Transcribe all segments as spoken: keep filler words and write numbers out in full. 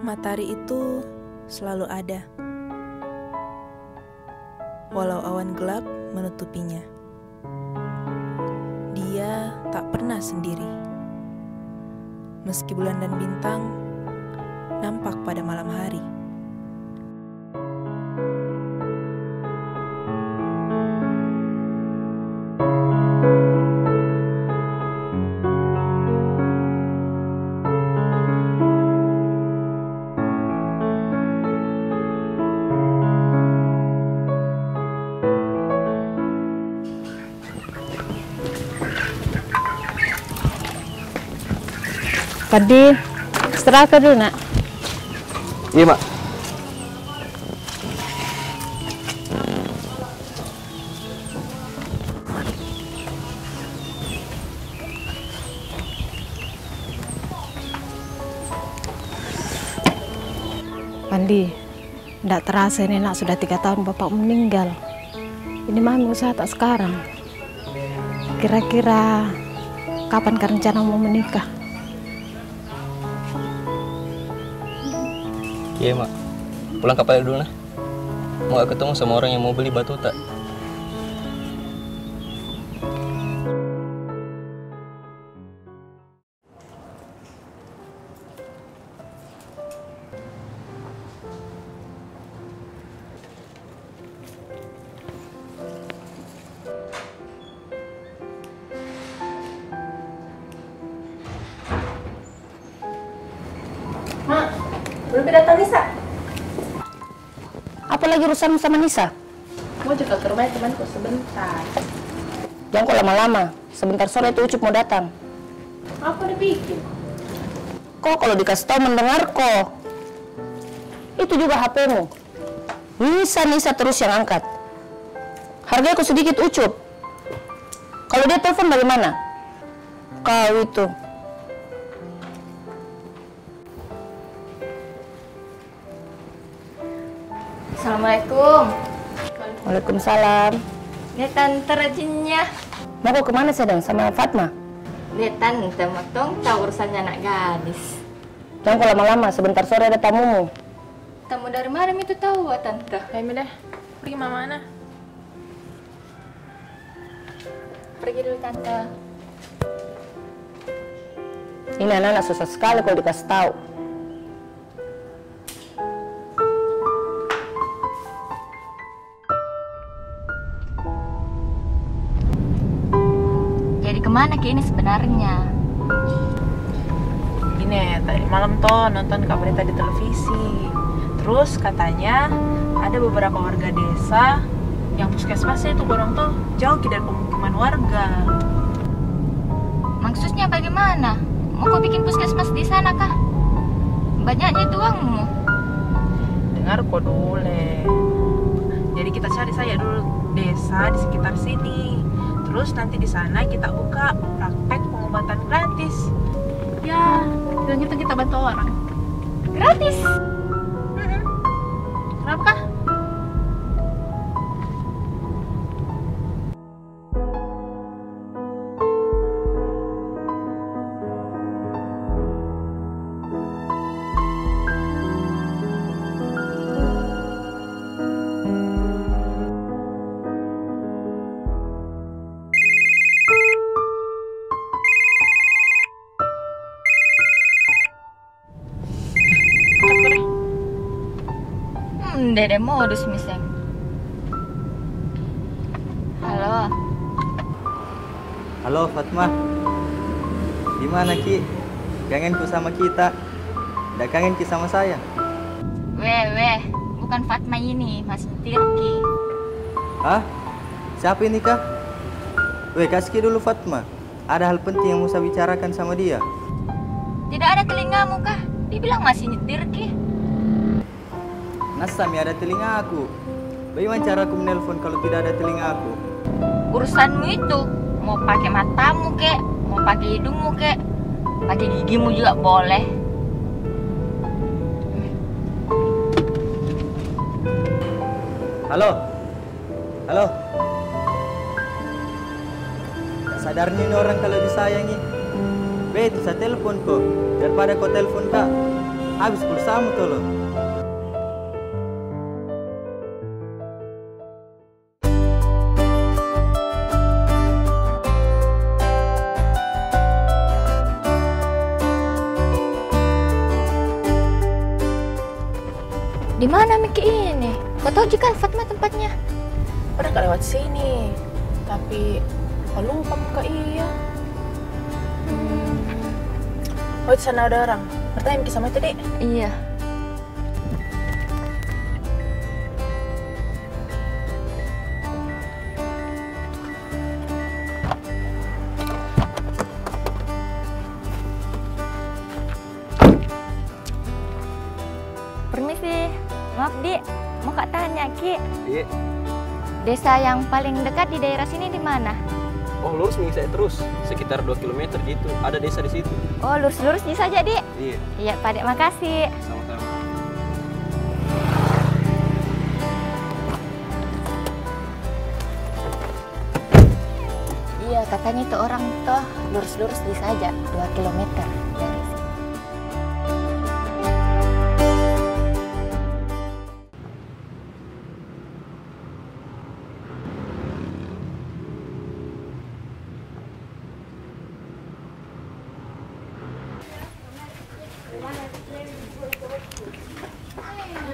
Matahari itu selalu ada, walau awan gelap menutupinya. Dia tak pernah sendiri, meski bulan dan bintang nampak pada malam hari. Pandi, istirahat dulu, Nak. Iya, Mak. Pandi, ndak terasa ini, Nak, sudah tiga tahun bapakmu meninggal. Ini mami usaha tak sekarang. Kira-kira kapan ka rencana mau menikah? Iya, Mak. Pulang kapal dulu, nah. Mau ketemu sama orang yang mau beli batuta. Mak, belum datang Nisa? Apa lagi urusanmu sama Nisa? Mau juga ke rumah temanku sebentar. Jangan ko lama-lama, sebentar sore itu Ucup mau datang. Apa dia bikin? Ko kalau dikasih tahu mendengar ko. Itu juga H P-mu. Nisa, Nisa terus yang angkat. Hargai ko sedikit Ucup. Kalau dia telepon bagaimana? Kau itu. Assalamualaikum. Waalaikumsalam. Ini tante rajinnya. Mau ko kemana sedang sama Fatma? Ini tante, mau tong tahu urusannya anak gadis. Jangan ko lama-lama, sebentar sore ada tamumu. Tamu dari mana mi itu tahu, ah, tante? Ayo mi deh, pergi mama na. Pergi dulu, tante. Ini anak-anak susah sekali kalau dikasih tahu. Jadi kemana ki ini sebenarnya? Gini, tadi malam toh nonton ka berita di televisi. Terus katanya ada beberapa warga desa yang puskesmasnya itu borong toh jauh ki dari pemukiman warga. Maksudnya bagaimana? Mau ko bikin puskesmas di sana kah? Banyaknya itu uangmu. Dengar ko dulu. Jadi kita cari saja dulu desa di sekitar sini. Terus nanti di sana kita buka praktek pengobatan gratis. Ya, dengan gitu kita bantu orang. Gratis? Mm-mm. Kenapa kah? Hmm, dede modus miseng. Halo. Halo, Fatma. Di mana ki? Kangen ku sama kita. Ndak kangen ki sama saya? Weh, weh, bukan Fatma ini, masih nyetir ki. Hah? Siapa ini kah? Weh, kasih ki dulu Fatma. Ada hal penting yang mau saya bicarakan sama dia. Tidak ada telingamu kah? Dibilang masih nyetir ki. Nasa mi ada telingaku. Bagaimana caraku menelpon kalau tidak ada telingaku? Urusanmu itu, mau pakai matamu kek, mau pakai hidungmu kek, pakai gigimu juga boleh. Halo? Halo? Tak sadar ni orang kalau disayangi. Be, itu sa telepon ko. Daripada ko telepon ka. Habis pulsamu, Tolo. Di mana miki ini? Kau tahu juga Fatma tempatnya? Pernah ka lewat sini, tapi lupa ka iya. Hmm. Oh, di sana ada orang. Bertanya miki sama itu, Dek. Iya. Permisi, maaf, Dik. Mau ka tanya ki. Iya. Desa yang paling dekat di daerah sini di mana? Oh, lurus mengisi terus, sekitar dua kilometer gitu. Ada desa di situ. Oh, lurus-lurus ji saja, Dik. Iya. Iya, Pak Dek, makasih. Sama-sama. Iya, katanya itu orang toh lurus-lurus ji saja, dua kilometer dari sini.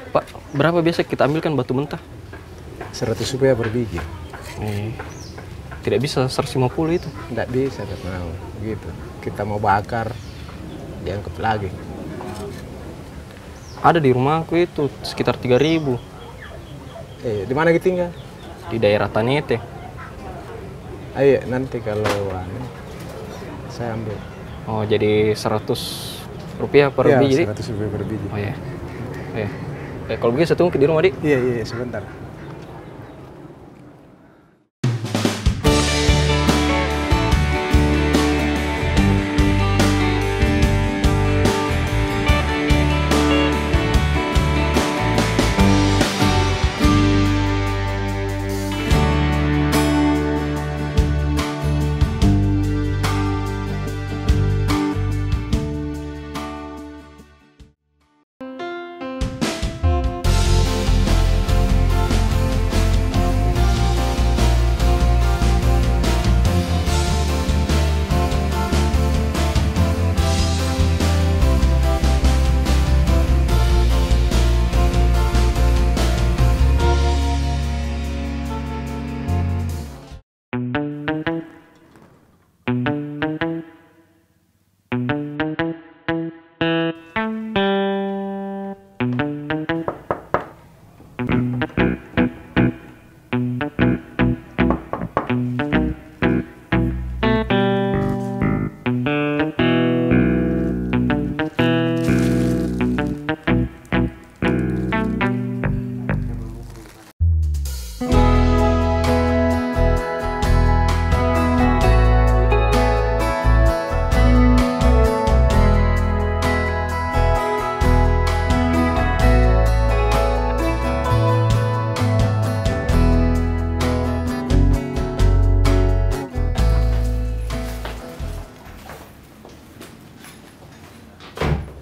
Pak, berapa biasa kita ambilkan batu mentah? Seratus rupiah per biji. Eh, tidak bisa seratus lima puluh itu? Tidak bisa, tak mau. Begitu. Kita mau bakar, diangkut lagi. Ada di rumahku itu sekitar tiga ribu. Eh, di mana ki tinggal? Di daerah Tanete. Ayo, nanti kalau anu, saya ambil. Oh, jadi seratus rupiah per biji? Ya, seratus rupiah per biji. Oh, iya. Iya. Eh, kalau begitu saya tunggu di rumah, Dik. Iya, iya, iya, sebentar.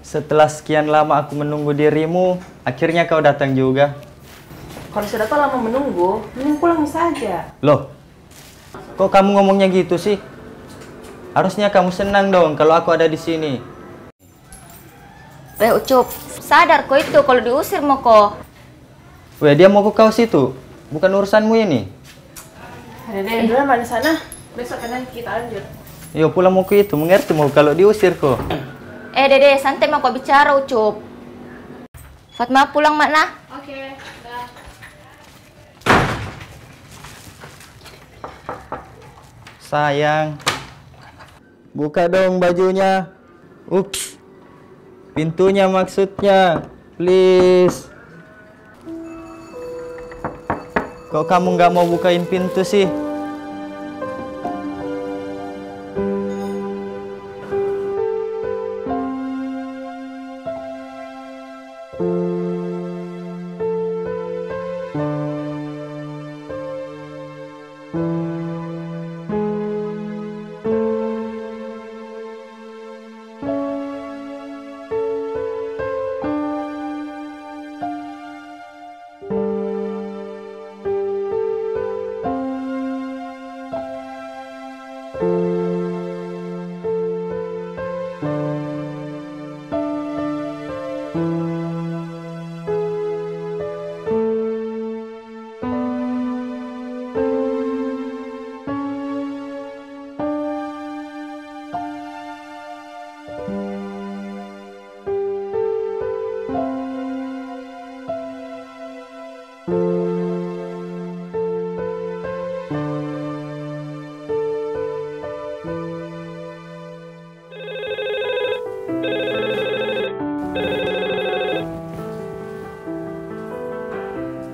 Setelah sekian lama aku menunggu dirimu, akhirnya kau datang juga. Kalau sudah kau lama menunggu, minum pulang saja. Loh, kok kamu ngomongnya gitu sih? Harusnya kamu senang dong kalau aku ada di sini. Weh, Ucup, sadar ko itu kalau diusir mo ko. Weh, diam moko kau situ. Bukan urusanmu ini. Dede, dulu mana sana? Besok kan kita lanjut. Iyo, pulang moko itu. Mengerti moko kalau diusir ko. Eh, Dede, santai moko bicara, Ucup. Fatma, pulang mak nah. Oke, dah. Sayang. Buka dong bajunya. Ups. Pintunya maksudnya. Please. Kok kamu nggak mau bukain pintu sih?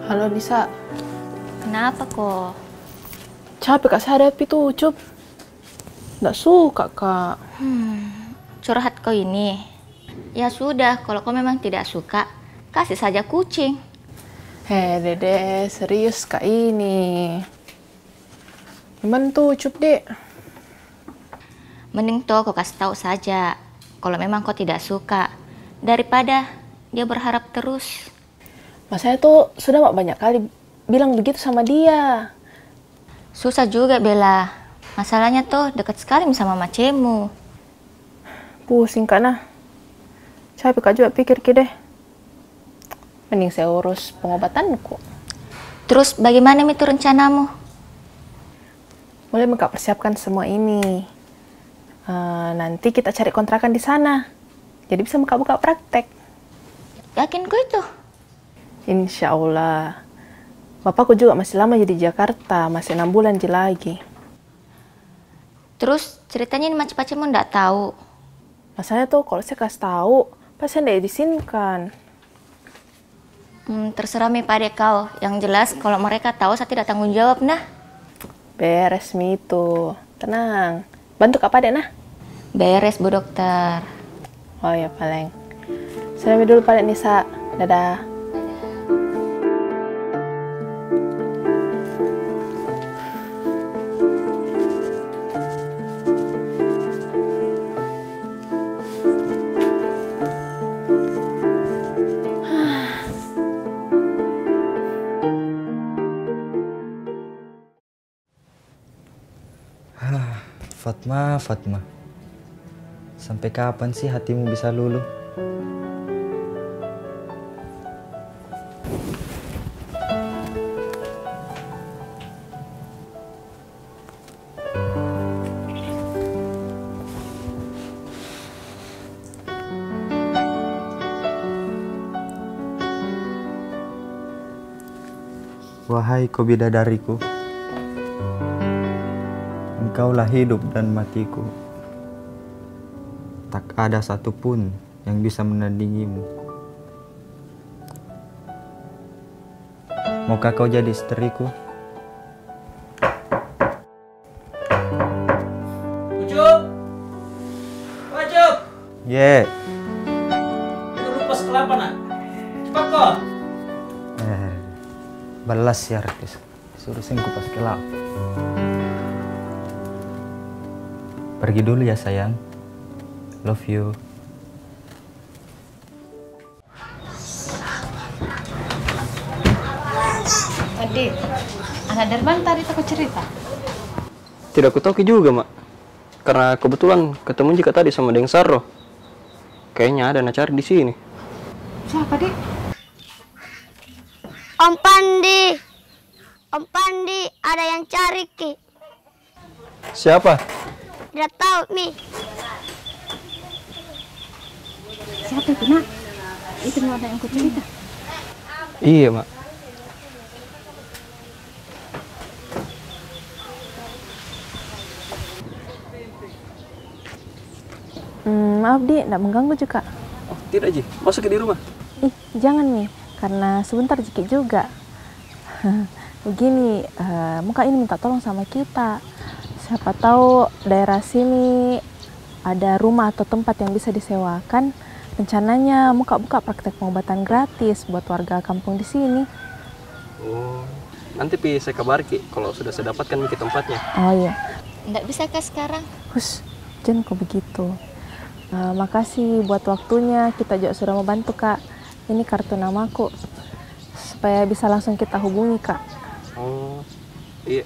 Halo, Nisa. Kenapa ko? Capek ka saya hadapi tu Ucup. Ndak suka ka. Hmm, curhat kau ini. Ya sudah, kalau kau memang tidak suka, kasih saja kucing. He, Dede, serius ka ini. Gimana tu Ucup, Dek? Mending toh kau kasih tahu saja, kalau memang kau tidak suka, daripada dia berharap terus. Mas saya tuh sudah banyak kali bilang begitu sama dia. Susah juga, Bella. Masalahnya toh dekat sekali sama macemu. Pusing ka nah. Capek ka juga pikir ki deh. Mending saya urus pengobatanku. Terus bagaimana mi tu rencanamu? Mulai meka persiapkan semua ini. Eh, nanti kita cari kontrakan di sana. Jadi bisa meka buka praktek. Yakin ko itu? Insya Allah. Bapakku juga masih lama ji di Jakarta, masih enam bulan ji lagi. Terus ceritanya ini macem-macem ndak tahu? Masalahnya tuh kalau saya kasih tahu, pasti ndak diizinkan. Hmm, terserah mi pade kau. Yang jelas kalau mereka tahu saya tidak tanggung jawab nah. Beres mi itu. Tenang. Bantu ka pade nah. Beres, Bu Dokter. Oh ya, paling. Sudah mi dulu pade, Nisa. Dadah. Hah, Fatma, Fatma. Sampai kapan sih hatimu bisa luluh? Wahai kau bidadariku, engkaulah hidup dan matiku. Tak ada satu pun yang bisa menandingimu. Maukah kau jadi istriku? Ucup! Ucup! Ye. Itu lupa sekelapa, nak. Cepat ko. Eh, balas ya, Rakis. Suruh singku pas kelapa. Pergi dulu ya, sayang. Love you. Adik, anak dari mana tadi toko cerita? Tidak kutahu ki juga, Mak. Karena kebetulan ketemu juga tadi sama Deng Sarro. Kayaknya ada na cari di sini. Siapa, Dik? Om Pandi. Om Pandi, ada yang cari ki. Siapa? Tidak tahu mi. Siapa itu, Nak? Itu mi orang yang kau cerita? Iya, Mak. Hmm, maaf, Dik, ndak mengganggu juga. Oh, tidak ji. Masuk ki di rumah. Ih, jangan mi, karena sebentar jiki juga. Begini, eh, muka ini minta tolong sama kita. Siapa tahu daerah sini ada rumah atau tempat yang bisa disewakan. Rencananya muka buka praktek pengobatan gratis buat warga kampung di sini. Oh, nanti pi saya kabari ki kalau sudah saya dapatkan ki tempatnya. Oh iya. Ndak bisa kah sekarang? Hus, jangan kau begitu. Eh, makasih buat waktunya, kita juga sudah mau bantu, Kak. Ini kartu namaku, supaya bisa langsung kita hubungi, Kak. Oh, iya.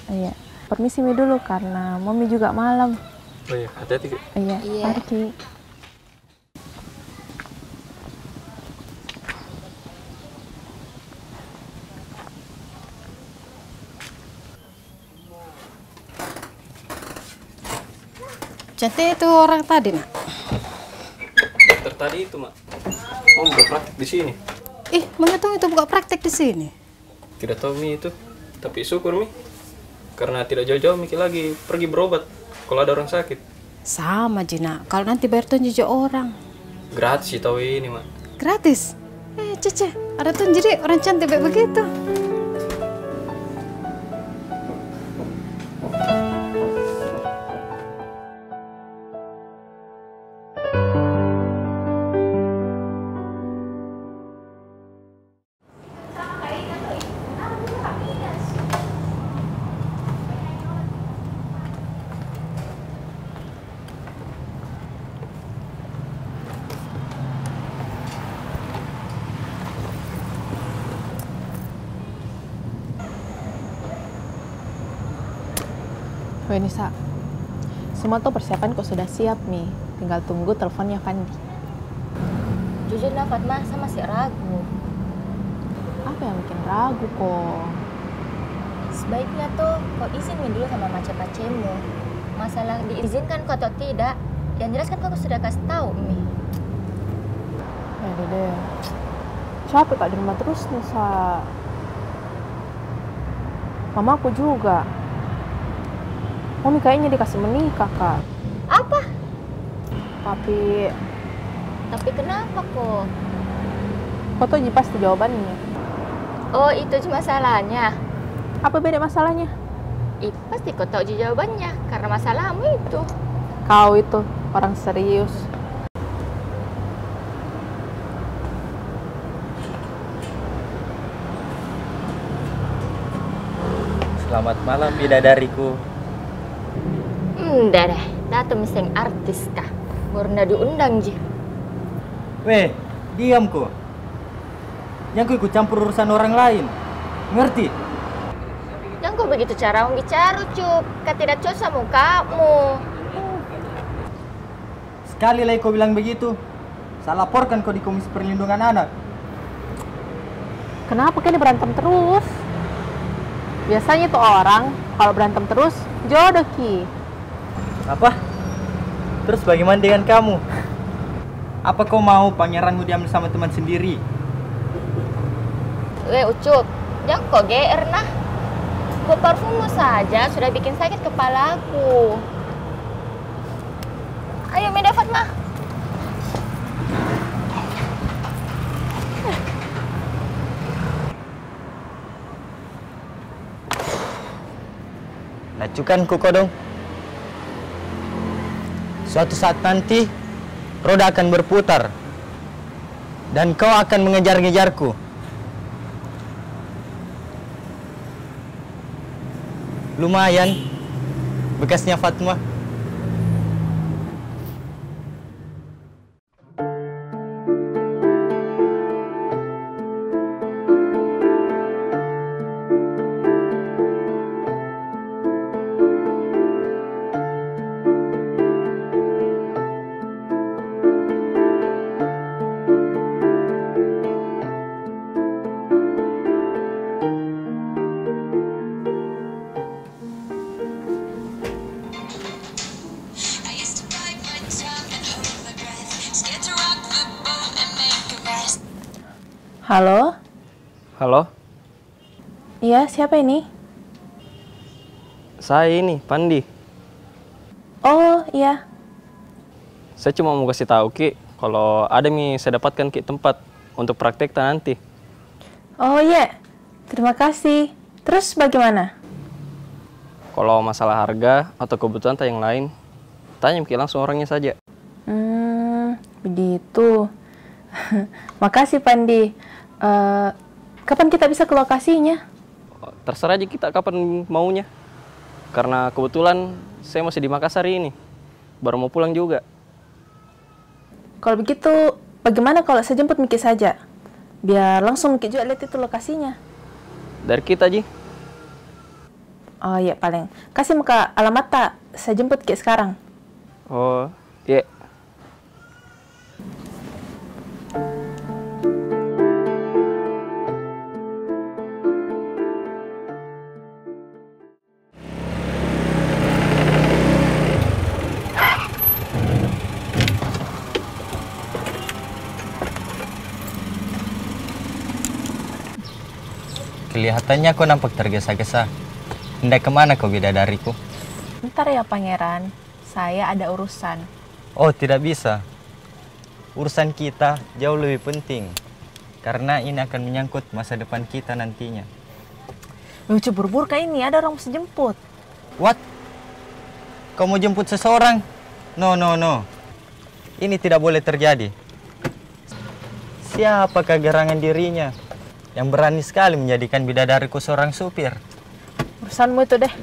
Iya. Permisi mi dulu, karena mami juga malam. Oh iya, hati-hati, Ki. Iya, iya. Mari, Ki. Jadi itu orang tadi, Nak? Dokter tadi itu, Mak. Oh, buka praktek di sini. Ih, mengapa itu buka praktek di sini? Tidak tahu mi itu. Tapi syukur mi. Karena tidak jauh-jauh mi lagi pergi berobat kalau ada orang sakit. Sama ji, Nak. Kalau nanti bayar tong ji orang. Gratis sih tahu ini, Mak. Gratis? Eh, Cece, ada tuh jadi orang cantik baik begitu. Weh Nisa, semua tuh persiapan ko sudah siap mi, tinggal tunggu teleponnya Fandi. Jujur nah Fatma, saya masih ragu. Apa yang bikin ragu ko? Sebaiknya tuh kau izin mi dulu sama mace-macemu. Masalah diizinkan ko atau tidak, yang jelas kan kau sudah kasih tahu mi. Aduh deh, capek ka di rumah terus Nisa. Mamaku juga. Umi kayaknya dikasih menikah ka. Apa? Tapi. Tapi kenapa ko? Ko tau ji pasti jawabannya. Oh, itu ji masalahnya. Apa beda masalahnya? Ih, pasti ko tau ji jawabannya karena masalahmu itu. Kau itu orang serius. Selamat malam, bidadariku. Hmm, dah, dah. Datang mi seng artis kah? Baru na diundang ji. Weh, diam ko. Jangan ko ikut campur urusan orang lain. Ngerti? Jangan ko begitu caramu bicara, Ucup. Ka tidak cocok sama kamu. Sekali lagi ko bilang begitu, saya laporkan ko di Komisi Perlindungan Anak. Kenapa kalian berantem terus? Biasanya tuh orang kalau berantem terus jodoh ki. Apa? Terus bagaimana dengan kamu? Apa kau mau pangeranmu diambil sama teman sendiri? Weh Ucup, jangan ko G R nah. Bau parfummu saja sudah bikin sakit kepalaku. Ayo mi dah Fatma. Lacukan ko kodong. Suatu saat nanti, roda akan berputar dan kau akan mengejar-ngejarku. Lumayan bekasnya Fatma. Halo? Halo? Iya, siapa ini? Saya ini, Pandi. Oh, iya. Saya cuma mau kasih tahu ki, kalau ada mi saya dapatkan ki tempat untuk praktek ta nanti. Oh, iya. Terima kasih. Terus bagaimana? Kalau masalah harga atau kebutuhan ta yang lain, tanya ki langsung orangnya saja. Hmm, begitu. Makasih, Pandi. Eh, kapan kita bisa ke lokasinya? Terserah aja kita kapan maunya. Karena kebetulan saya masih di Makassar ini. Baru mau pulang juga. Kalau begitu, bagaimana kalau saya jemput mi ki saja? Biar langsung mi ki juga lihat itu lokasinya. Dari kita ji. Oh, iya, paling. Kasih maka alamatta, saya jemput ki sekarang. Oh, iya. Kelihatannya kau nampak tergesa-gesa. Hendak kemana kau, bidadariku? Ntar ya, Pangeran. Saya ada urusan. Oh, tidak bisa. Urusan kita jauh lebih penting. Karena ini akan menyangkut masa depan kita nantinya. Ucu, buru-buru ka ini, ada orang mesti jemput. What? Kau mau jemput seseorang? No, no, no. Ini tidak boleh terjadi. Siapakah gerangan dirinya yang berani sekali menjadikan bidadariku seorang supir? Urusanmu itu deh.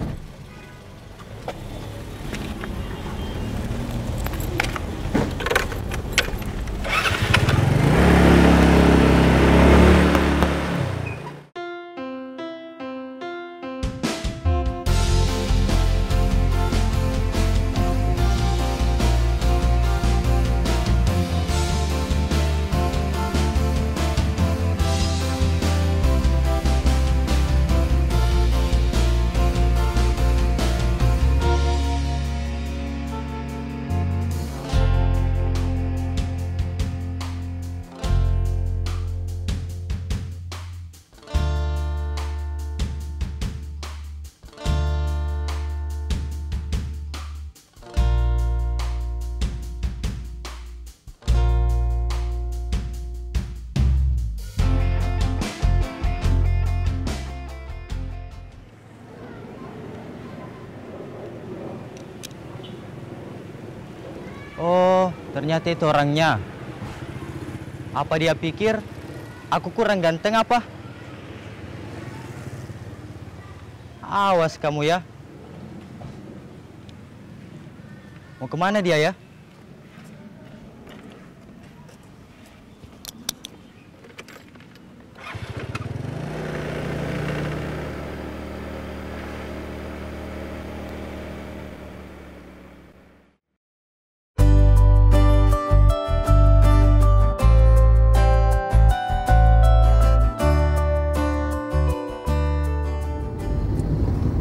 Oh, ternyata itu orangnya. Apa dia pikir aku kurang ganteng apa? Awas kamu ya. Mau kemana dia ya?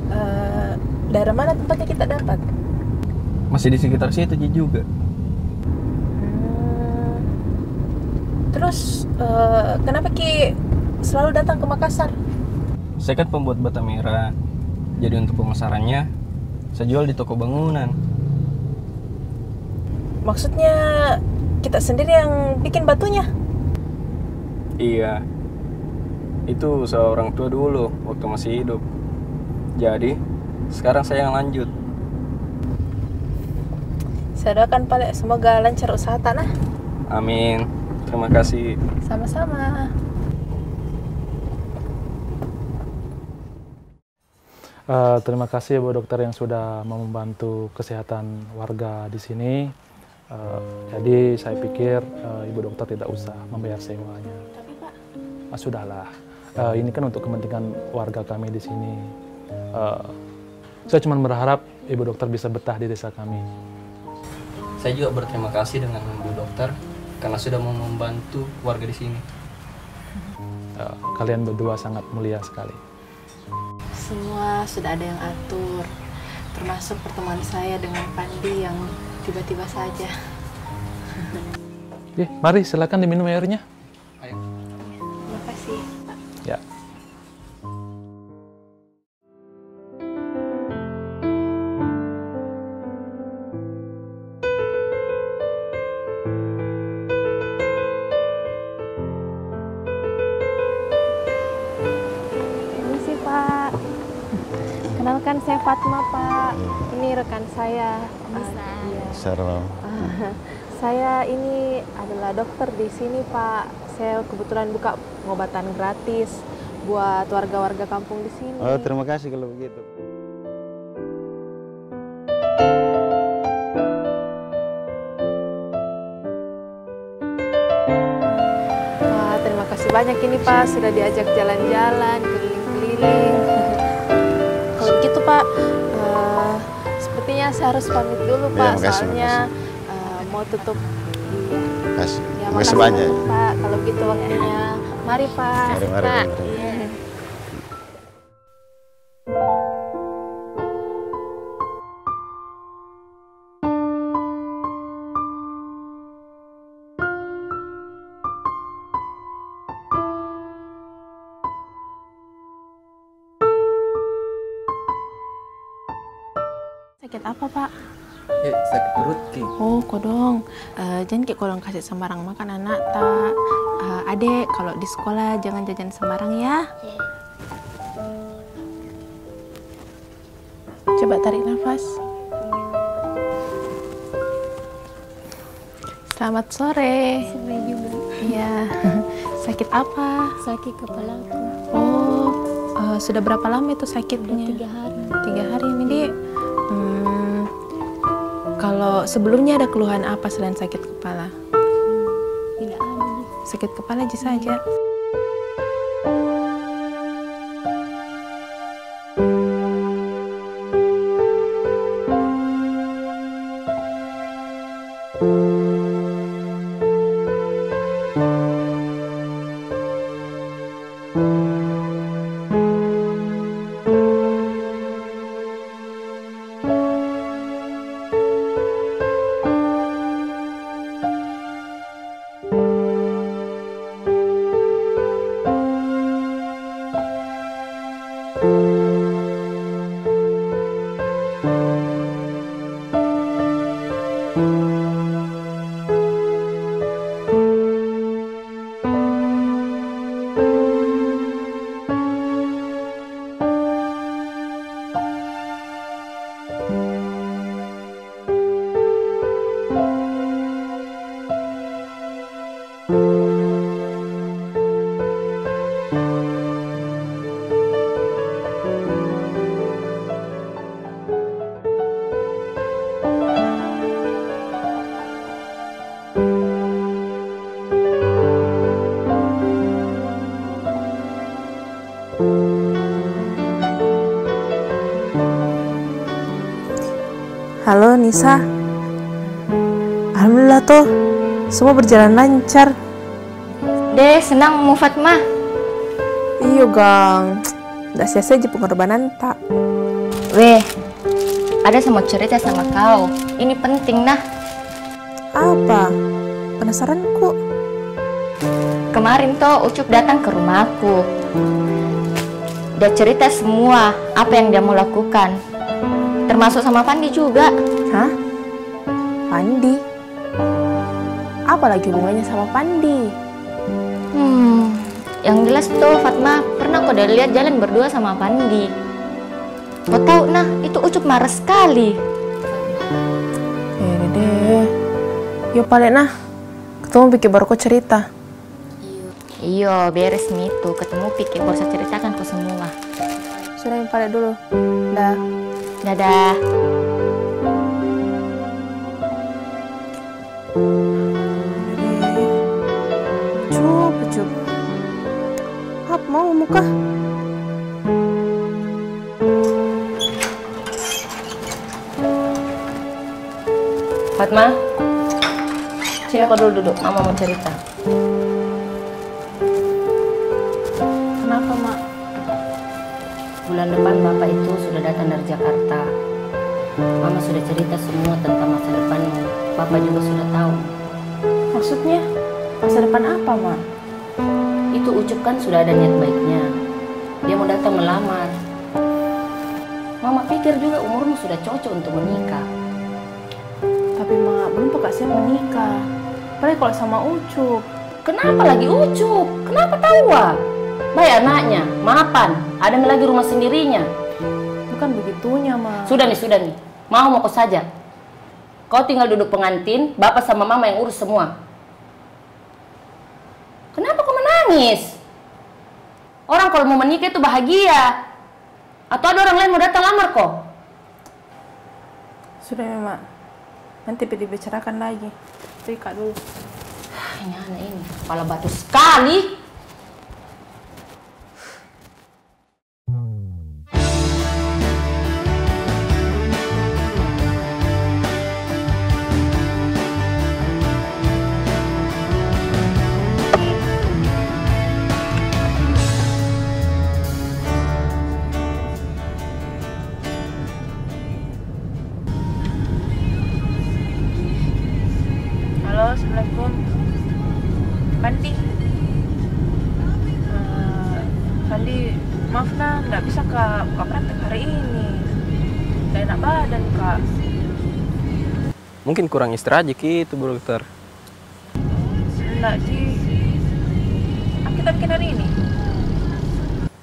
Eh, daerah mana tempatnya kita dapat? Masih di sekitar situ ji juga. Hmm. Terus, eh, kenapa ki selalu datang ke Makassar? Saya kan pembuat bata merah. Jadi untuk pemasarannya, saya jual di toko bangunan. Maksudnya, kita sendiri yang bikin batunya? Iya. Itu usaha orang tua dulu, waktu masih hidup. Jadi, sekarang saya yang lanjut. Saya doakan pale, semoga lancar usaha ta nah. Amin. Terima kasih. Sama-sama. Eh, terima kasih, Bu Dokter, yang sudah membantu kesehatan warga di sini. Eh, jadi, saya pikir, eh, Ibu Dokter tidak usah membayar sewanya. Tapi, Pak. Ah, sudahlah. Eh, ini kan untuk kepentingan warga kami di sini. Eh, saya cuma berharap Ibu Dokter bisa betah di desa kami. Saya juga berterima kasih dengan Bu Dokter karena sudah mau membantu warga di sini. Eh, kalian berdua sangat mulia sekali. Semua sudah ada yang atur, termasuk pertemuan saya dengan Pandi yang tiba-tiba saja. Eh, mari, silakan diminum airnya. Ayo. Terima kasih, Pak. Ya. Permisi, Pak. Kenalkan, saya Fatma, Pak. Iya. Ini rekan saya. Bisa. Ah, iya. Sarah. Saya ini adalah dokter di sini, Pak. Saya kebetulan buka pengobatan gratis buat warga-warga kampung di sini. Oh, terima kasih kalau begitu. Wah, terima kasih banyak ini, Pak, sudah diajak jalan-jalan, keliling-keliling. Kalau gitu, Pak, eh, sepertinya saya harus pamit dulu, Pak, soalnya, eh, mau tutup. Iya. Makasih. Ya, makasih banyak, Pak, kalau gitu waktunya. Mari, Pak. Mari, mari, mari. Iya. Sakit apa, Pak? Eh, sakit perut ki. Oh, kodong. Eh, jangan ki kodong kasih sembarang makan anak ta. Eh, Dek, kalau di sekolah jangan jajan sembarang ya. Iya. Coba tarik nafas. Selamat sore. Sore juga. Iya. Sakit apa? Sakit kepalaku. Oh, eh, sudah berapa lama itu sakitnya? Sudah tiga hari. Tiga hari ini, Dek. Hmm, kalau sebelumnya ada keluhan apa selain sakit kepala? Tidak ada, Dek. Sakit kepala aja saja. Halo, Nisa. Alhamdulillah toh, semua berjalan lancar. Deh, senangmu, Fatma. Iyo, gang. Ndak sia-sia ji pengorbanan ta. Weh, ada semua cerita sama kau. Ini penting, nah. Apa? Penasaranku. Kemarin toh Ucup datang ke rumahku. Dia cerita semua apa yang dia mau lakukan. Termasuk sama Pandi juga. Hah? Pandi? Apa lagi hubungannya sama Pandi? Hmm, yang jelas toh, Fatma, pernah ko dia lihat jalan berdua sama Pandi. Kau tahu, nah, itu Ucup marah sekali. Eh, deh. Yo, pale, nah. Ketemu pikir baru ko cerita. Iyo, beres mi itu. Ketemu pikir baru saya ceritakan ko semua. Sudah, mi pale dulu. Dah. Dadah. Cup, cup. Hap, mau muka? Fatma, sini kau dulu duduk. Mama mau cerita. Kenapa, Mak? Bulan depan Bapak itu sudah datang dari Jakarta. Mama sudah cerita semua tentang masa depanmu. Bapak juga sudah tahu. Maksudnya, masa depan apa, Ma? Itu Ucup kan sudah ada niat baiknya. Dia mau datang melamar. Mama pikir juga umurmu sudah cocok untuk menikah. Tapi, Ma, belum peka siap menikah. Apalagi kalau sama Ucup. Kenapa lagi Ucup? Kenapa tawa? Baik anaknya, mapan, ada mi lagi rumah sendirinya. Bukan begitunya, Ma. Sudah mi, sudah mi. Mau moko saja. Kau tinggal duduk pengantin, Bapak sama Mama yang urus semua. Kenapa kau menangis? Orang kalau mau menikah itu bahagia. Atau ada orang lain mau datang lamar ko? Sudah mi, Ma. Nanti pi dibicarakan lagi. Rika dulu. Ini anak ini, kepala batu sekali. Halo, assalamualaikum. Pandi. Eh, Pandi, maaf nah, ndak bisa ka buka praktek hari ini. Ndak enak badan ka. Mungkin kurang istirahat ji ki itu, Bu Dokter. Ndak ji. Mungkin hari ini?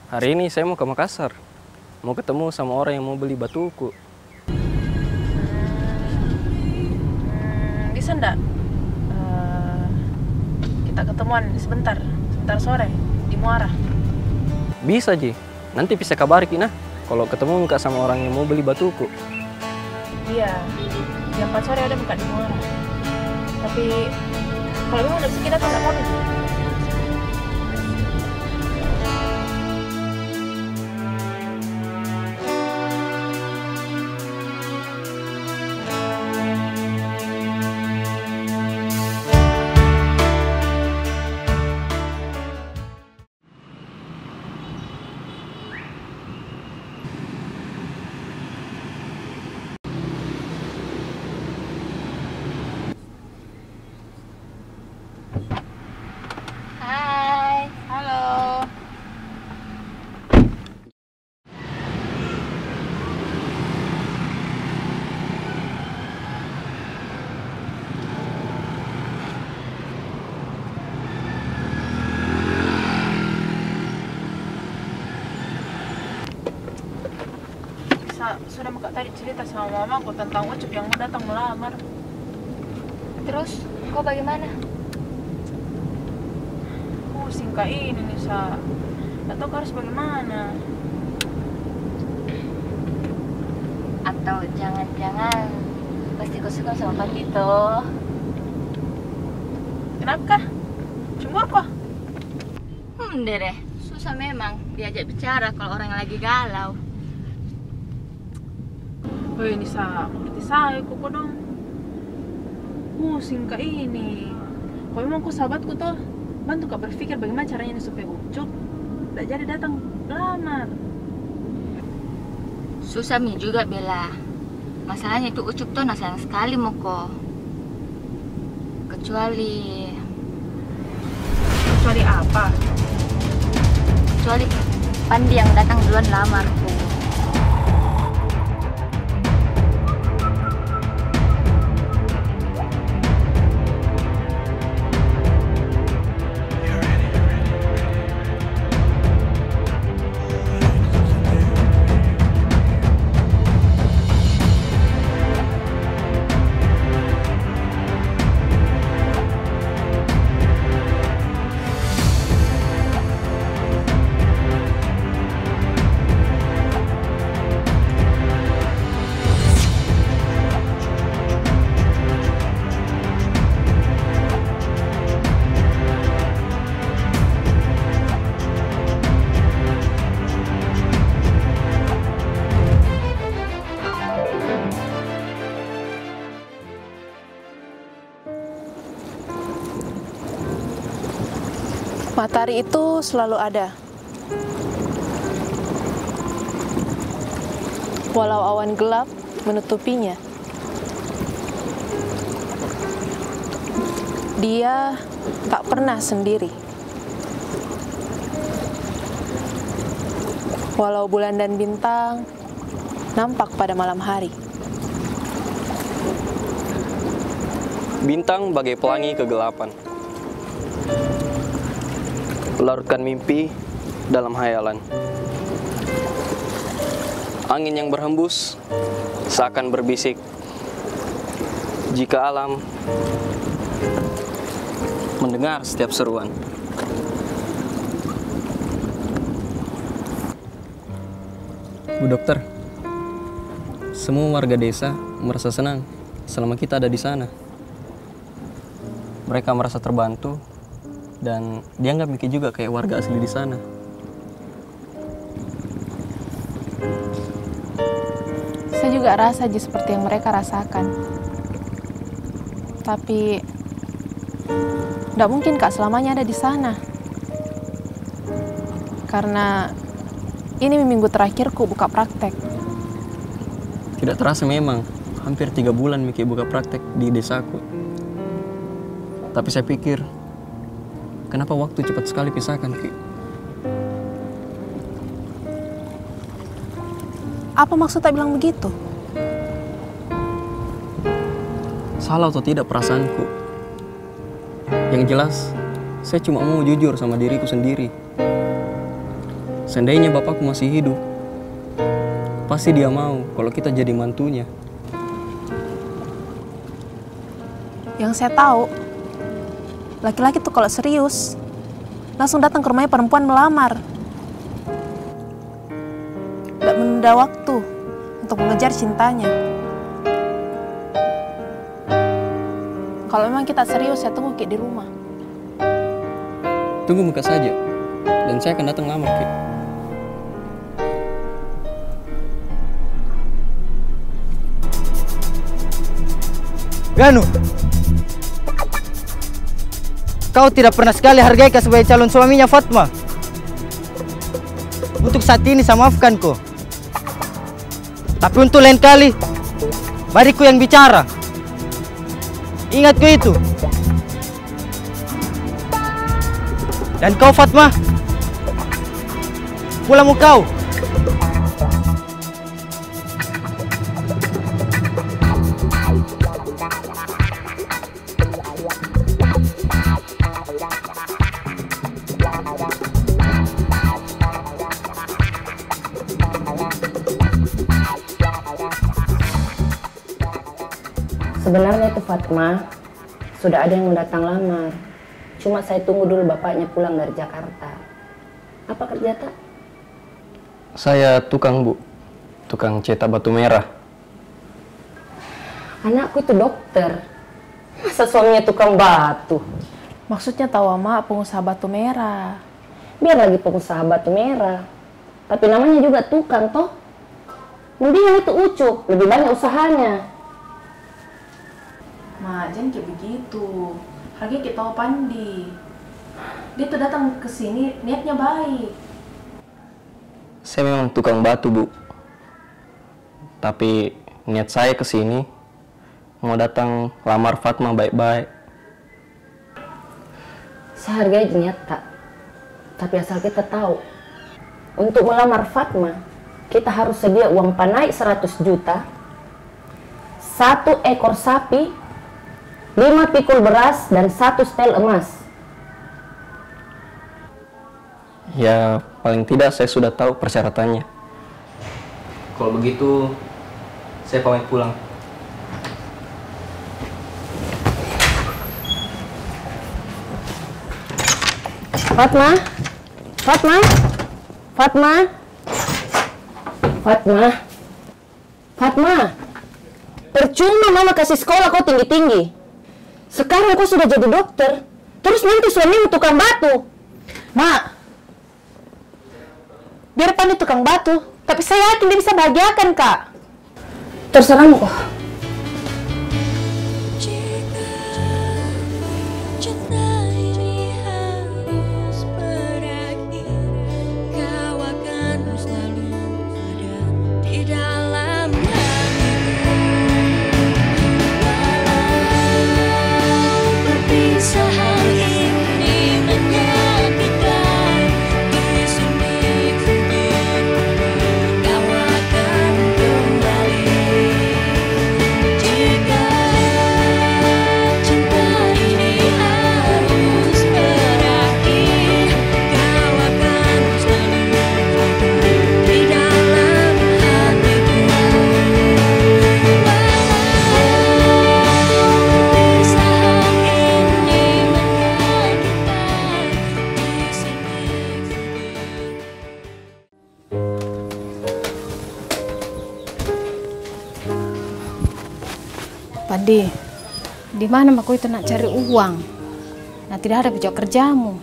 Hari ini saya mau ke Makassar. Mau ketemu sama orang yang mau beli batuku. Hmm, bisa ndak, eh, kita ketemuan sebentar, sebentar sore di Muara? Bisa ji. Nanti bisa kabari ki nah, kalau ketemu muka sama orang yang mau beli batuku. Iya, jam empat sore ada buka di Muara. Tapi kalau memang ndak bisa, kita tak apa-apa ji. Hai. Halo. Sa-, sudah maka tadi cerita sama mamaku tentang Ucup yang mau datang melamar. Terus, kau bagaimana? Pusing ka ini, Nisa. Tak tahu harus bagaimana. Atau jangan-jangan pasti kau suka sama Pandi toh? Kenapa kah? Cemburu kah? Hmm, deh, deh. Susah memang diajak bicara kalau orang lagi galau. Weh, Nisa, mengerti saya koko dong. Pusing ka ini. Kalau memang kau sahabatku toh, bantu ka berpikir bagaimana caranya ini supaya Ucup tak jadi datang lamar. Susah mi juga, Bella. Masalahnya itu Ucup toh na sayang sekali moko. Kecuali Kecuali apa? Kecuali Pandi yang datang duluan lamarku. Matahari itu selalu ada, walau awan gelap menutupinya. Dia tak pernah sendiri. Walau bulan dan bintang nampak pada malam hari. Bintang bagai pelangi kegelapan, larutkan mimpi dalam hayalan. Angin yang berhembus seakan berbisik, jika alam mendengar setiap seruan. Bu Dokter, semua warga desa merasa senang selama kita ada di sana. Mereka merasa terbantu dan dianggap Miki juga kayak warga asli di sana. Saya juga rasa ji seperti yang mereka rasakan. Tapi, ndak mungkin ka selamanya ada di sana. Karena ini minggu terakhirku buka praktek. Tidak terasa memang, hampir tiga bulan Miki buka praktek di desaku. Tapi saya pikir, kenapa waktu cepat sekali pisahkan ki? Apa maksud tak bilang begitu? Salah atau tidak perasaanku? Yang jelas, Saya cuma mau jujur sama diriku sendiri. Seandainya bapakku masih hidup, pasti dia mau kalau kita jadi mantunya. Yang saya tahu, laki-laki tuh kalau serius, langsung datang ke rumahnya perempuan melamar. Nggak menunda waktu untuk mengejar cintanya. Kalau memang kita serius, saya tunggu ki di rumah. Tunggu muka saja, dan saya akan datang lamar ki. Ganu, kau tidak pernah sekali hargai ka sebagai calon suaminya Fatma. Untuk saat ini saya maafkan ko. Tapi untuk lain kali, bariku yang bicara. Ingat ko itu. Dan kau, Fatma, pulang mo kau. Sebenarnya itu Fatma, sudah ada yang mau datang lamar. Cuma saya tunggu dulu bapaknya pulang dari Jakarta. Apa kerja ta? Saya tukang, Bu. Tukang cetak batu merah. Anakku itu dokter. Masa suaminya tukang batu? Maksudnya tahu ama pengusaha batu merah. Biar lagi pengusaha batu merah. Tapi namanya juga tukang, toh. Mendingan itu Ucup, lebih banyak usahanya. Ma, jangan kayak begitu. Hargai ki tau Pandi. Dia tuh datang ke sini niatnya baik. Saya memang tukang batu, Bu. Tapi niat saya ke sini mau datang lamar Fatma baik-baik. Saya hargai niat ta. Tapi asal kita tahu, untuk melamar Fatma, kita harus sedia uang panai seratus juta, satu ekor sapi, lima pikul beras, dan satu setel emas. Ya, paling tidak saya sudah tahu persyaratannya. Kalau begitu, saya pamit pulang. Fatma, Fatma, Fatma, Fatma. Fatma, percuma mama kasih sekolah kau tinggi-tinggi. Sekarang kau sudah jadi dokter, terus nanti suamimu tukang batu. Ma, biar Pandi tukang batu, tapi saya yakin dia bisa bahagiakan ka. Terserah mo ko. Jika cinta ini harus berakhir, kau akan selalu ada di dalam hatiku. Walau perpisahan ini menyakitkan, di sini ku berharap kau akan kembali. Jika cinta ini harus berakhir, kau akan selalu ada di dalam hatiku. Walau perpisahan ini menyakitkan, di sini ku berharap. Pandi, di mana mako itu nak cari uang? Nah, tidak ada pijak kerjamu.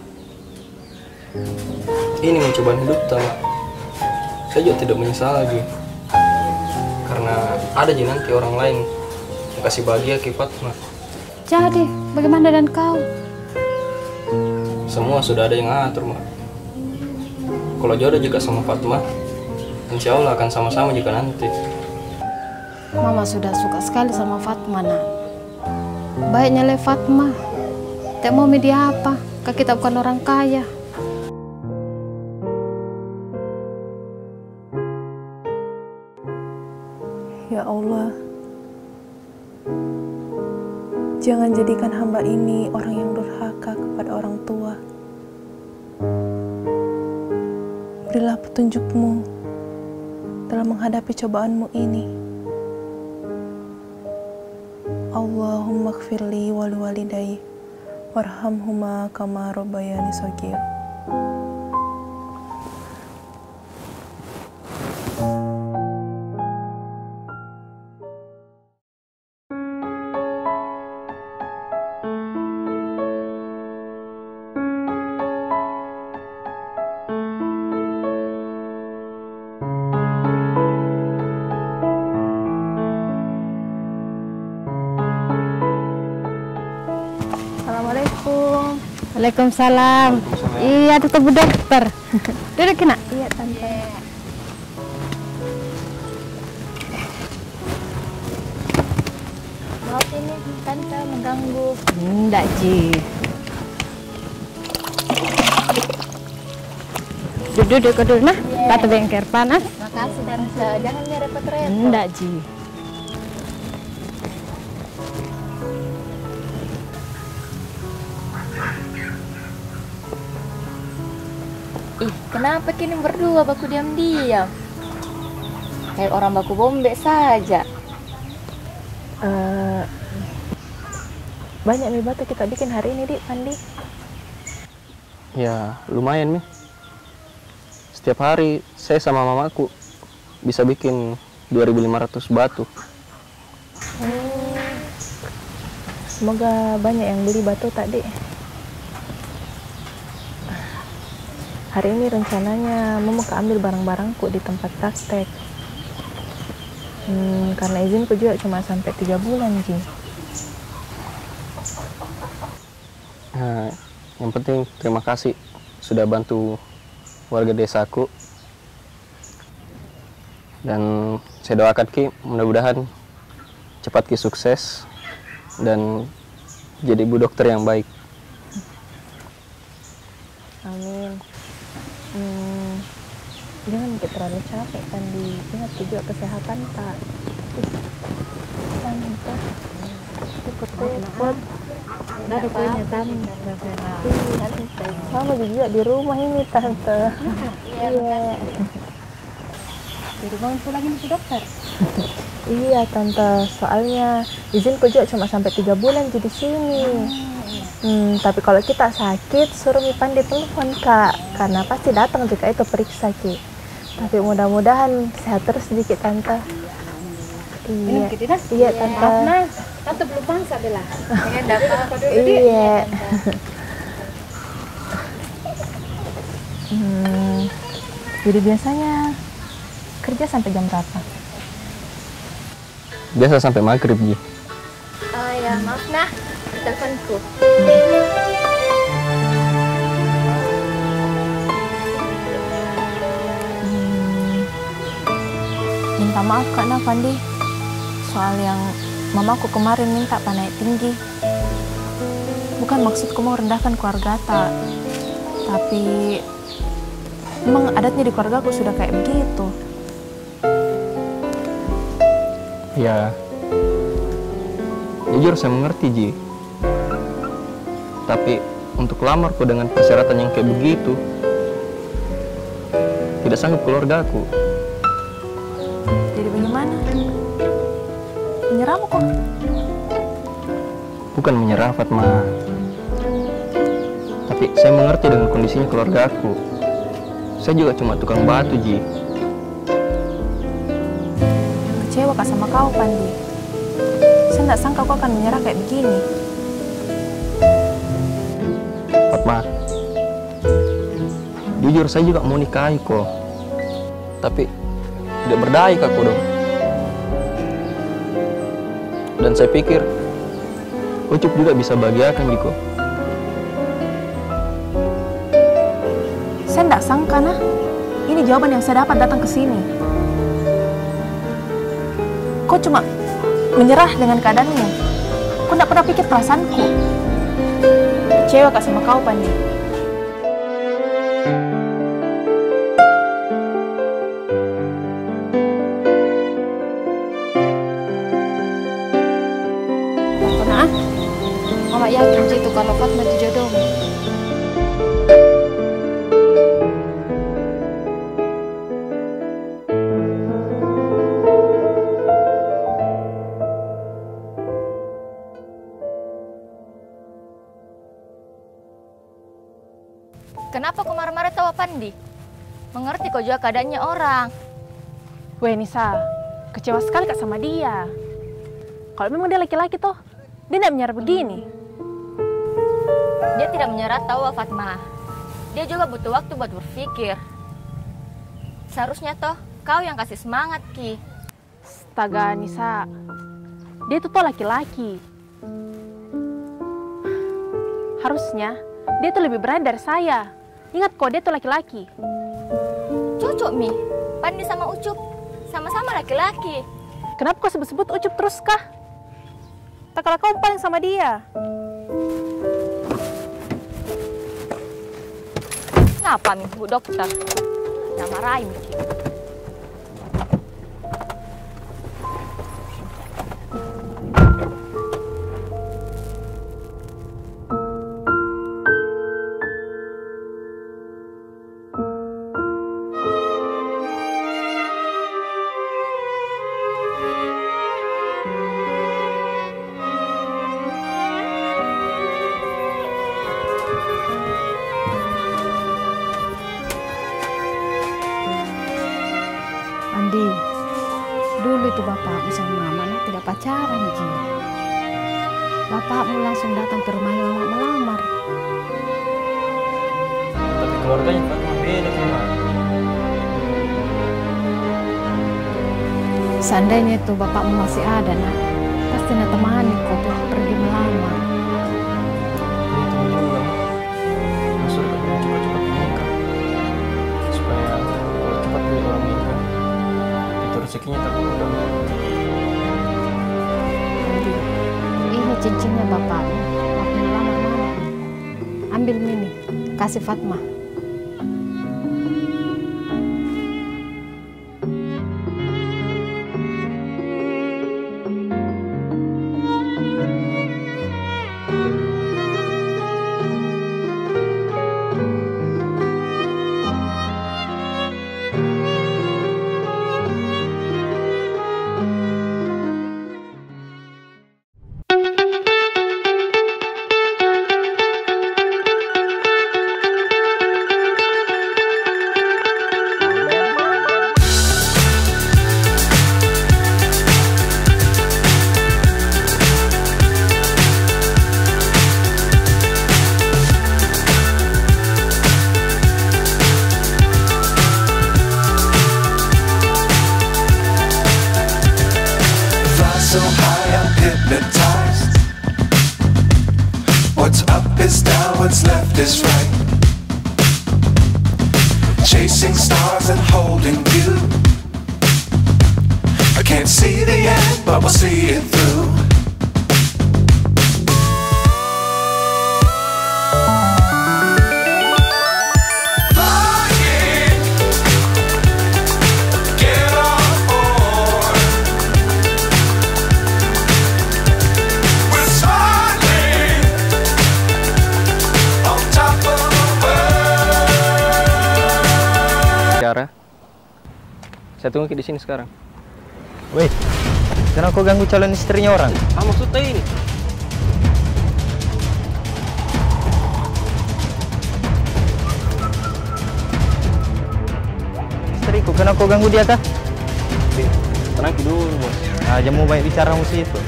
Ini mencobaan hidup ta, Ma. Saya juga tidak menyesal lagi. Karena ada ji nanti orang lain yang kasih bahagia ki Fatma. Jadi, bagaimana dengan kau? Semua sudah ada yang atur, Ma. Kalau jodoh juga sama Fatma, insya Allah akan sama-sama juga nanti. Mama sudah suka sekali sama Fatma, nak. Baiknya le Fatma. Tak mau mi dia apa, ka kita bukan orang kaya. Ya Allah, jangan jadikan hamba ini orang yang durhaka kepada orang Tua. Berilah petunjukmu dalam menghadapi cobaanmu ini. Allahumma ighfirli wa liwalidayya warhamhuma kama rabbayani shaghira. Assalamualaikum. Waalaikumsalam. Waalaikumsalam. Iya, tutup Bu Dokter. Duduk, Nak. Iya, Tante. Maaf ini, Tante, mengganggu. Ndak ji. Duduk, duduk dulu, nah. Iya. Kata bengker panas. Makasih, Tante. Jangan repot-repot. Ndak ji. Ih, kenapa kini berdua baku diam-diam? Kayak orang baku bombek saja. Eh, banyak mi batu kita bikin hari ini, Dik, Pandi? Ya, lumayan mi. Setiap hari saya sama mamaku bisa bikin dua ribu lima ratus batu. Oh. Semoga banyak yang beli batu tadi. Hari ini rencananya mama mau ke ambil barang-barangku di tempat praktek. Hmm, karena izinku juga cuma sampai tiga bulan ji. Nah, yang penting terima kasih sudah bantu warga desaku. Dan saya doakan ki mudah-mudahan cepat ki sukses dan jadi bu dokter yang baik. Amin. Hmm, jangan ki terlalu capek, Pandi. Ingat ki juga kesehatan ta. Tante. Repot-repot. Ndak ada kuenya, Tante. Iya, Tante. Sama juga di rumah ini, Tante. Iya. Iya. Di rumah pulang ini ke dokter? Iya, Tante. Soalnya izinku juga cuma sampai tiga bulan ji di sini. Hmm, iya. Hmm, tapi kalau kita sakit, suruh mi Pandi telepon, Kak. Karena pasti datang juga itu periksa ki. Tapi mudah-mudahan sehat terus ji ki, Tante. Iya, alhamdulillah. Iya. Minum ki, Dina? Iya, Tante. Maaf, nah. Tante belum masak, Bella. Pengen dapat apa dulu, Dik? Iya. Iya, Tante. Hmm, jadi biasanya kerja sampai jam berapa? Biasa sampai maghrib ji. Oh ya, maaf nah, teleponku. Hmm, minta maaf, Kak, nah, Pandi. Soal yang mamaku kemarin minta pa naik tinggi. Bukan maksudku mau rendahkan keluarga ta, tapi memang adatnya di keluargaku sudah kayak begitu. Ya, jujur saya mengerti ji. Tapi untuk lamarku dengan persyaratan yang kayak begitu, tidak sanggup keluargaku. Jadi bagaimana? Menyerah mako? Bukan menyerah, Fatma. Tapi saya mengerti dengan kondisinya keluargaku. Saya juga cuma tukang batu ji. Kecewa ka sama kau, Pandi. Saya ndak sangka kau akan menyerah kayak begini. Fatma, jujur saya juga mau nikahi ko. Tapi tidak berdaya ka ko dong. Dan saya pikir Ucup juga bisa bahagiakan ji ko. Saya ndak sangka, nah, ini jawaban yang saya dapat datang ke sini. Kau cuma menyerah dengan keadaanmu. Kau ndak pernah pikir perasaanku. Kecewa ka sama kau, Pandi. Pokoknya, ah, Mama yakin ji tu kalau Fatma tu jodohmu. Pandi, mengerti ko juga keadaannya orang. Weh, Nisa, kecewa sekali ka sama dia. Kalau memang dia laki-laki toh, dia ndak menyerah begini. Dia tidak menyerah tahu, Fatma. Dia juga butuh waktu buat berpikir. Seharusnya toh, kau yang kasih semangat ki. Astaga, Nisa. Dia itu toh laki-laki. Harusnya dia itu lebih berani dari saya. Ingat ko, dia itu laki-laki. Cocok mi, Pandi sama Ucup. Sama-sama laki-laki. Kenapa kau sebut-sebut Ucup terus kah? Tak kalah kau paling sama dia. Kenapa mi, Bu Dokter? Nak marahi mi ki. Andi, dulu itu bapakmu sama mama nah tidak pacaran ji. Bapakmu langsung datang ke rumahnya mama melamar. Tapi keluarganya Fatma beda ki, Ma. Seandainya itu bapakmu masih ada, Nak, pasti na temani ko pergi melamar. Iya, itu juga, Ma. Maksudku cepat-cepat menikah. Supaya kalau cepat punya orang menikah, itu rezekinya tak berubah. Ini cincinnya bapakmu. Waktu melamar mama. Ambil mi ini, kasih Fatma. Fly so high, I'm hypnotized. What's up is down, what's left is right. Chasing stars and holding you. I can't see the end, but we'll see it through. Flying, get on board. We're smiling on top of the world. Tiara, saya tunggu ki di sini sekarang. Weh, kenapa kau ganggu calon istrinya orang? Ah, maksudnya ini. Istriku, kenapa kau ganggu dia kah? Weh, tenang ki dulu, Bos. Ah, jangan mau banyak bicara musuh itu.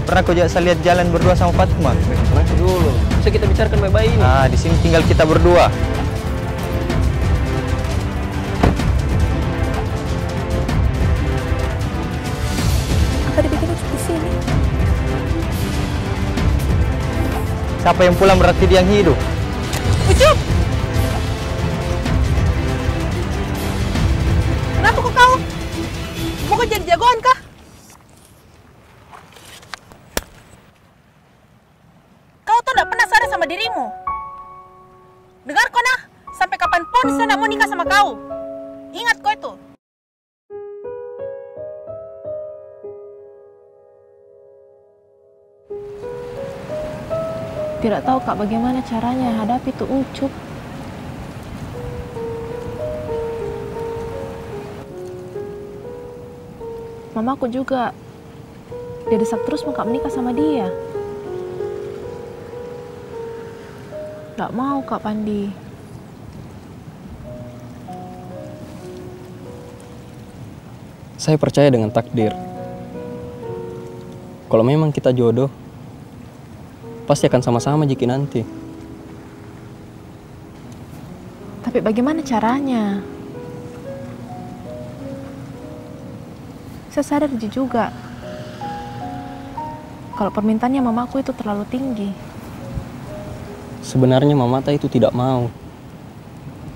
Pernah kau juga saya lihat jalan berdua sama Fatma? Weh, tenang ki dulu. Bisa kita bicarakan baik-baik ini. Ah, di sini tinggal kita berdua. Apa dibikin Ucup di sini? Siapa yang pulang berarti dia yang hidup. Ucup! Kenapa kau, kau? Mau kau jadi jagoan kah? Kau tuh ndak pernah sadar sama dirimu. Dengar ko nah, sampai kapanpun saya ndak mau nikah sama kau. Ingat ko itu. Tidak tahu ka bagaimana caranya hadapi tu Ucup. Mamaku juga dia desak terus mau ka menikah sama dia. Ndak mau ka, Pandi. Saya percaya dengan takdir. Kalau memang kita jodoh, pasti akan sama-sama jiki nanti. Tapi bagaimana caranya? Saya sadar ji juga kalau permintaannya mamaku itu terlalu tinggi. Sebenarnya mamata itu tidak mau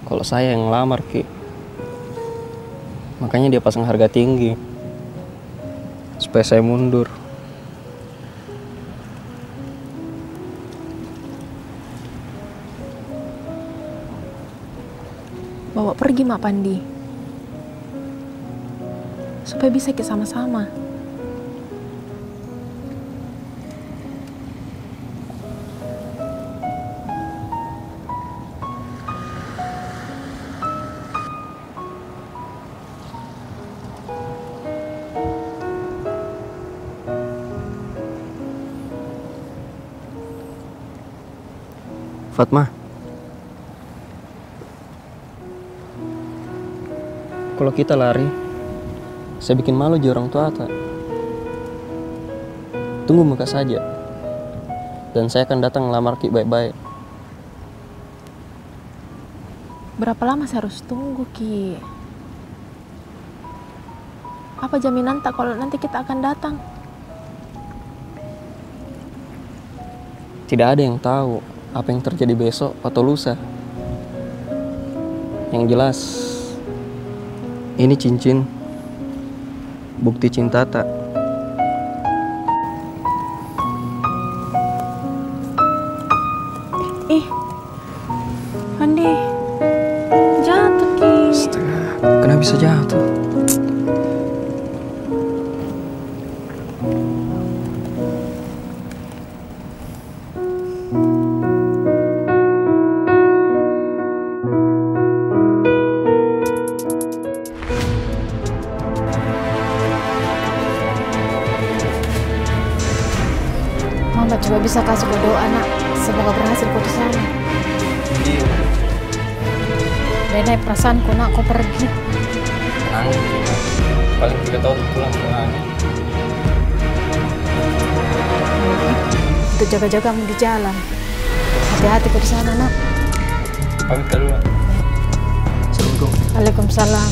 kalau saya yang ngelamar ki. Makanya dia pasang harga tinggi supaya saya mundur. Bawa pergi ma Pandi, supaya bisa ki sama-sama. Fatma, kalau kita lari, saya bikin malu ji orang tua ta. Tunggu meka saja, dan saya akan datang ngelamar ki baik-baik. Berapa lama saya harus tunggu ki? Apa jaminan ta kalau nanti kita akan datang? Tidak ada yang tahu apa yang terjadi besok atau lusa. Yang jelas, ini cincin bukti cinta ta. Ih, Pandi, jatuh ki. Astaga, kenapa bisa jatuh? Mama cuma bisa kasih ko doa, Nak. Semoga berhasil keputusanmu. Iya. Nda enak perasaanku, Nak, kau pergi. Tenang, paling tiga tahun pulang ke Manado. Untuk jaga-jagamu di jalan. Hati-hati ko di sana, Nak. Pamit dulu, Nak. Assalamualaikum. Waalaikumsalam.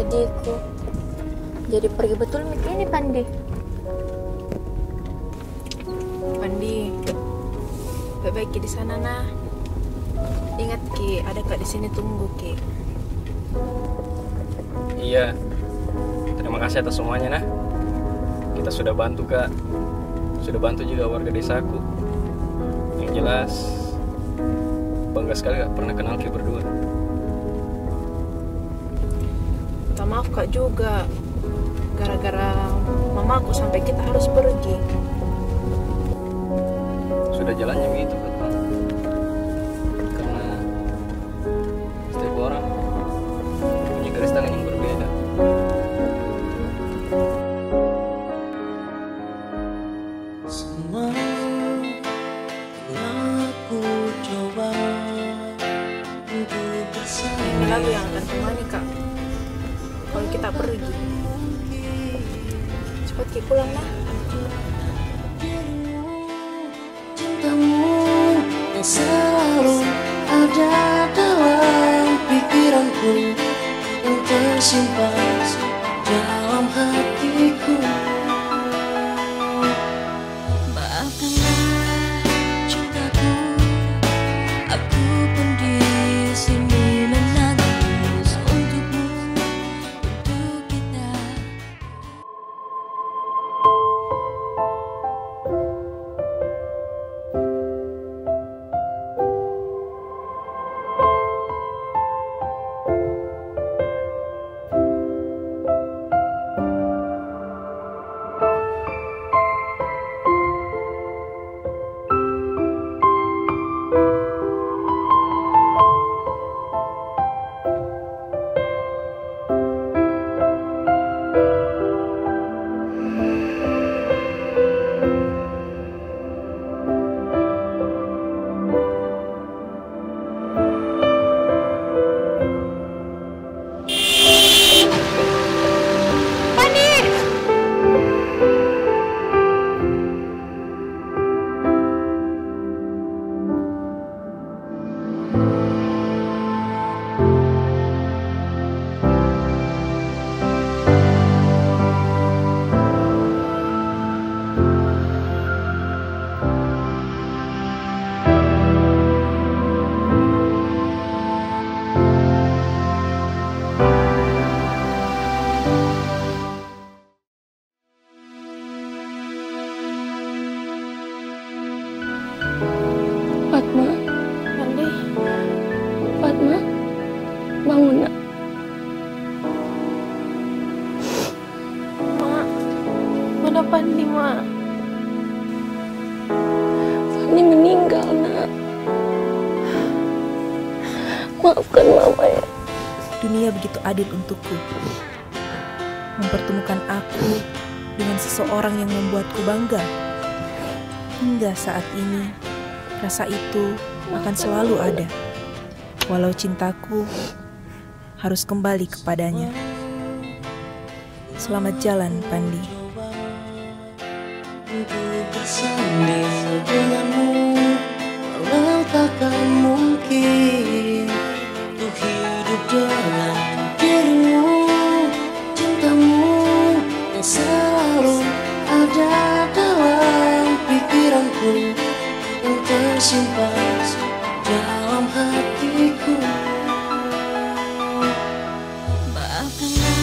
Sedihku. Jadi pergi betul mi ki ini, Pandi. Pandi, baik-baik ki di sana, nah. Ingat ki, ada kak di sini tunggu ki. Iya. Terima kasih atas semuanya, nah. Kita sudah bantu kak, sudah bantu juga warga desaku. Yang jelas, bangga sekali kak pernah kenal ki berdua. Minta maaf kak juga, gara-gara mamaku sampai kita harus pergi. Sudah jalannya begitu, Fatma. Karena setiap orang punya garis tangan yang berbeda. Semua telah ku coba untuk bersama. Ini lagu yang akan temani kak kalau kita pergi. Cepat ki pulang, nah. Cintamu yang selalu ada dalam pikiranku, yang tersimpan dalam hatiku. Maafkanlah cintaku, aku pun di sini menangis untukmu, untuk kita. Udah, Pandi, Ma. Pandi meninggal, Nak. Maafkan Mama, ya. Dunia begitu adil untukku, mempertemukan aku dengan seseorang yang membuatku bangga. Hingga saat ini, rasa itu akan selalu ada, walau cintaku harus kembali kepadanya. Selamat jalan, Pandi. Untuk bersanding denganmu, walau takkan mungkin untuk hidup dengan dirimu. Cintamu yang selalu ada dalam pikiranku, yang tersimpan dalam hatiku. Maafkanlah